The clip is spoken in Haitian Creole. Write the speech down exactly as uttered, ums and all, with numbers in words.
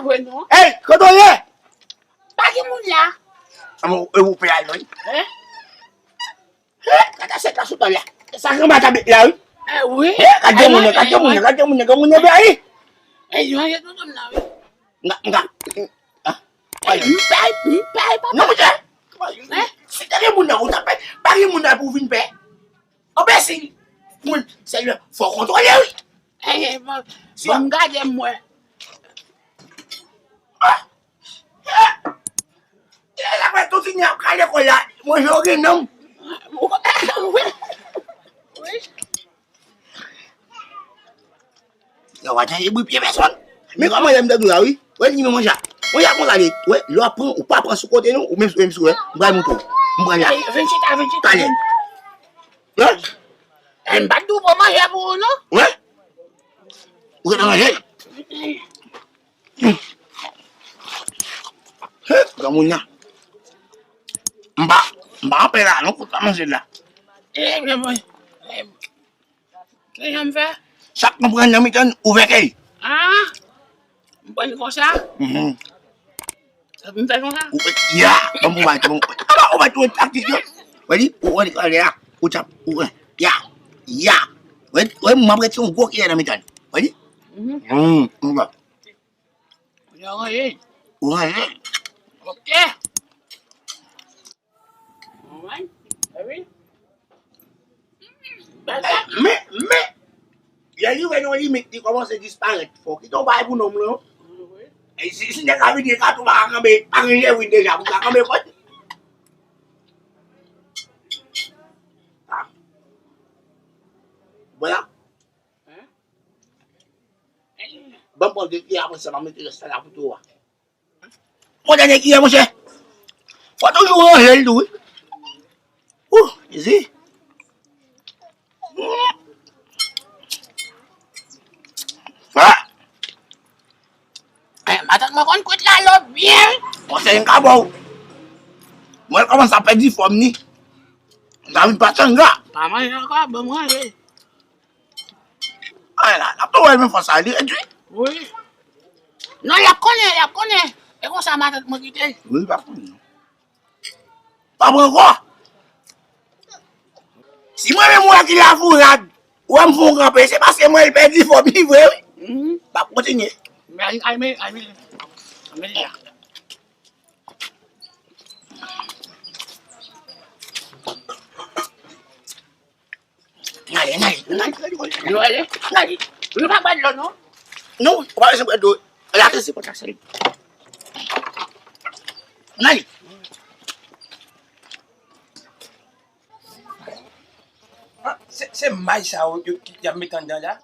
Vre non. Hey, kote w ye? Pa gen moun la. Ama, e ou pe al non. Hein? Hey, gade se ka sou tòl la. Sa gen ba tablet la wi. Eh wi. Hey, gade moun nan, gade moun nan, gade moun nan, gade moun nan be ayi. Eh, yo ye tout moun la wi. Nga, nga. Ah. M pay, m pay, papa. Non, monchè. Hein? Si te gen moun nan, ou ta pè. Pa gen moun nan pou vin pè. Anbensil. Moun, sèlman, fò kontwole, wi. Eh, bon, si bon, m gade m wè. Ah! Eh! Eh, la fè tout fini ap kale kò la. Manje yo gen nanm. Wi. Wi. Yo pa tande bri pye pèsòn. Men kòman lè m te di w la, wi. Wè, li menm manje a. Manje a konsa li. Wè, lè w ap pran, ou pa pran sou kote, non. Ou menm, menm sou, wè. M pral montre w. M pral la. Vin chita, vin chita. Talè. Hein? Eh, m pa t di w pran manje a pou ou, non? Wè. Ou gentan manje? He, granmoun nan. M pa, m pa anpè la, non, kote w manje la. Eh, men mwen. Eh, Kijan m fè? Sa k konprann nan mitan, ouvè kèy. Ah! M pran li konsa? Mhm. Sa pou m fè konsa? Ou, ya! Ban m ouvè, ban m ouvè. Aba, ouvè tou taktik yo. Wè li, ou wè li anlè a. Ou tap, ou wè. Ya! Ya! Wè, wè, m ap retire yon gwo kiyè nan mitan. Wè li? Mhm. Hmm, ouvè. Yo ranje. Ou ranje. Ok. Mwen, wi. Men, men, lè li rive nan yon limit, li kòmanse disparèt. Fò w kite yon bagay pou nonm lan. E si, si nèg la vini, e ka tou pa ka kanpe, pa gen jèvrin deja, pou ka kanpe fòt. Ah. Vwala. Ban m pran de kiyè, apre sa, m a mete rès la pou tou a. Bon, dènye kiyè, monchè. Fò toujou ranje l tou, wi. Ou, Jezi. Ah! Eh, matant mwen konn kwit lalo byen. Konsèy m ka ba w. Mwen kòmanse ap pèdi fòm ni. M ta vin patanga. Pa manje ankò, ban m ranje. Ay la, l ap tou wè l men fòs a li redui. Wi. Non, y ap konnen, y ap konnen. E konsa matant mwen kite l. Wi, pa konnen. Pa pran ankò. Si mwen menm wè ki lafourad, wè m fè yon kanpe, se paske mwen l pèdi fòm li vre, wi. Mhm. M ap kontinye. Men, ay, men, ay, men. Men, men, men. N ale, n ale, n ale. Nou ale? N ale. Nou pa bwè dlo, non? Non, ou pa bezwen bwè dlo. Lage se kontak sèl. N ale. Ah, se, se may sa yo, yo, y ap met anndan la.